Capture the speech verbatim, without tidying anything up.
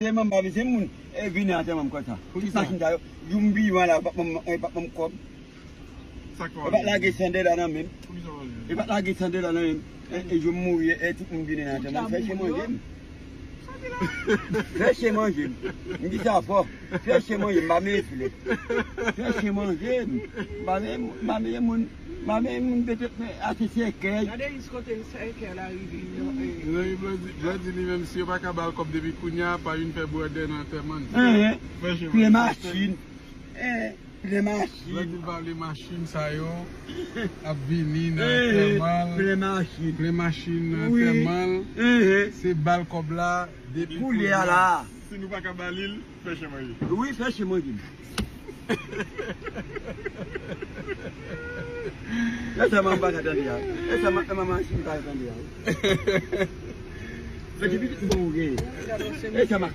Se manman, se moun e vini antre manman konsa. Tout machin sa yo, yon biyon la, pa manman, pa manman kòb. Sa k pa pa lage san dola nan men m. Pou ki sa w pa lage? E pa lage san dola nan men m. E, e, yo mouri, e, tout moun vini nan antre manman. Fè chen manje m. Fè chen manje m. M di sa fò. Fè chen manje m, m pa menm flè. Fè chen manje m. M pa menm, m pa menm moun, m pa menm moun petèt, men ase sèkèy. Gade jis kote sèkèy la rive. Blandi, Blandi li menm, si yo pa ka ba l kòb depi kounye a, pa vin fè bwòdè nan antèman l. Fè chen manje. Plen machin. Plen machin. Lè di l pa vle machin sa yo ap vini nan antèman l. Plen machin. Plen machin nan antèman l. Se ba l kòb la depi kounye a la. Si nou pa ka ba li l, fè chen manje. Wi, fè chen manje. E sa manman pa ka tande a. E sa manman si pa ka tande a. Mete pitit bon ou gen. E sa m ap